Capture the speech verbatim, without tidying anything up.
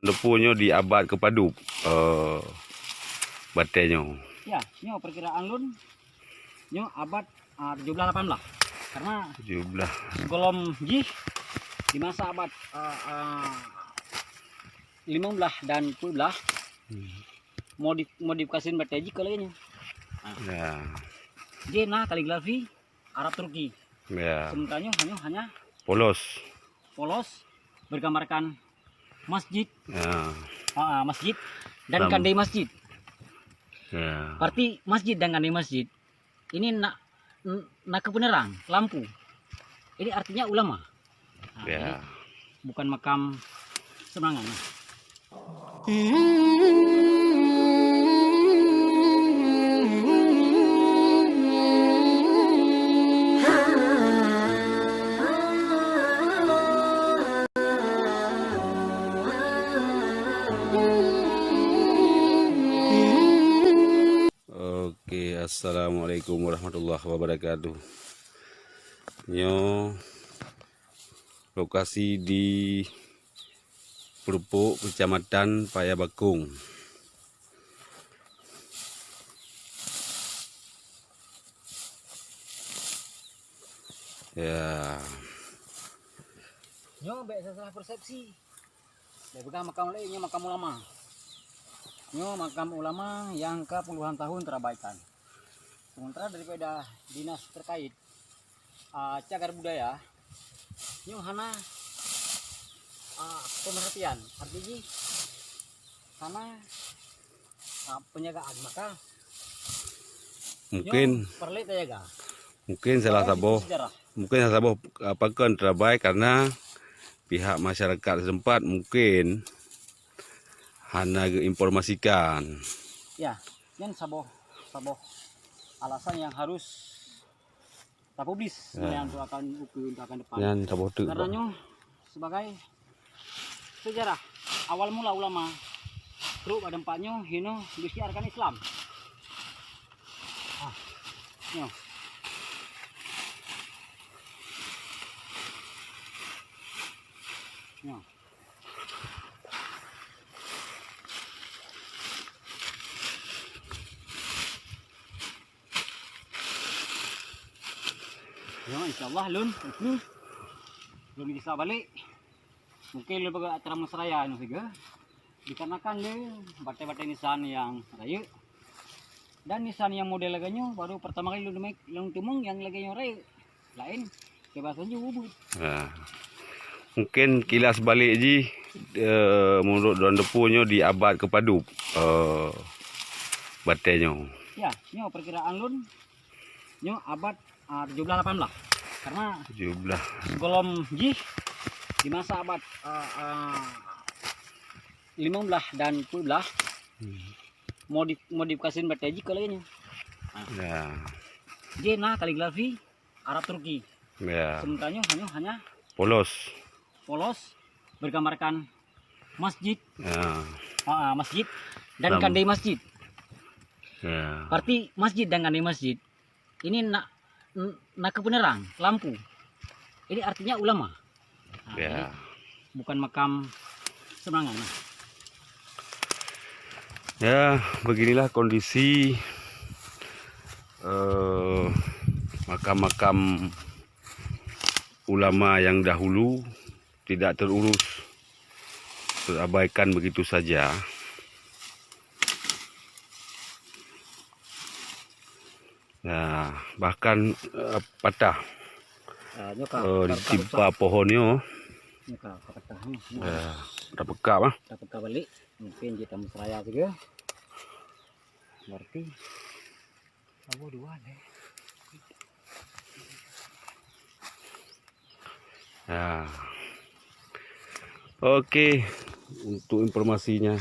Depu nyoe di abad kepadup, eh, batée nyoe? Ya, nyoe perkiraan lôn, nyoe abad, ah, tujoh blaih lapan blaih. Karena tujoh blaih. Sigohlom jih di masa abad, ah, ah, limong blaih dan peuet blaih, Hmm. modif-, modifikasi batée jih keu lagée nyoe. Ah. Ya. Jih na kaligrafi Arab Turki. Ya. Sementara nyoe hanya, hanya Polos. polos bergambarkan masjid. Ya. Ah, ah, masjid dan Lam- kandai masjid. Ya. Berarti masjid dan kandai masjid ini na, n-, nakeuh penerang, lampu. Ini artinya ulama. Nah, Ya. jadi bukan makam sembarangan. Oke, assalamualaikum warahmatullahi wabarakatuh. Nyoe lokasi di Purpok, Kecamatan Paya Bakong. Ya. Nyoe bék salah persepsi. Bék peugah makam laén, nyoe makam ulama. Nyoe makam ulama nyang ka puluhan tahun terabaikan. Sementara daripada dinas terkait, ah, cagar budaya, nyoe hana, ah, pemerhatian. Arti jih hana, ah, penjagaan. Maka Mungkin nyoe perlu tajaga. Mungkin salah Sebagai saboh, situ sejarah. Mungkin salah saboh, ah, pakon terabai karena pihak masyarakat setempat mungkin hana geuinformasikan. Ya, nyan saboh, saboh alasan yang harus tapublis Ya. sebenarnya untuk akan buku untuk akan depan. Nyan saboh teuk, Karena Pak. nyoe sebagai sejarah awal mula ulama trok bak teumpat nyoe hinoe geusyiarkan Islam. Ah, nyoe. Nyoe. Ya, insyaallah lôn, lôn gisa balek. Mungkin lôn peugah Teramu Seraya nyoe siga. Dikarenakan lé batée-batée nisan nyang rayeuk. Dan nisan nyang model lagée nyoe baru pertama kali lôn teumé-, lôn teumeung nyang lagée nyoe rayeuk. Laén, keubiasaan jih ubit. Ha. Mungkin kilas balik jih, eh, menurut droen Depu nyoe di abad kepadup, eh, batée nyoe. Ya, nyoe perkiraan lôn, nyoe abad, ah, tujoh blaih lapan blaih. Karena Tujoh blaih. sigohlom jih di masa abad, ah, ah, limong blaih dan peuet blaih, Hmm. modif-, modifikasi batée jih keu lagée nyoe. Ya. Jih na kaligrafi Arab Turki. Ya. Sementara nyoe hanya, hanya Polos. polos bergambarkan masjid. Ya. Ah, ah, masjid dan Lam- kandai masjid. Ya. Berarti masjid dan kandai masjid ini na, n-, nakeuh penerang, lampu. Ini artinya ulama. Nah, Ya. jadi bukan makam sembarangan. Ya, beginilah kondisi, eh, makam-makam ulama yang dahulu tidak terurus, terabaikan begitu saja. Nah, bahkan, eh, patah. Ah, nyoe ka, Eh, ka, ka ditimpa rusak. pohon nyoe. Nyoe ka, ka patah, nyoe. Eh, dah pekak, bah. Dah pekak balik. Mungkin jih Teramu Seraya siga. Berarti saboh dua deh. Ya. Oke, untuk informasinya.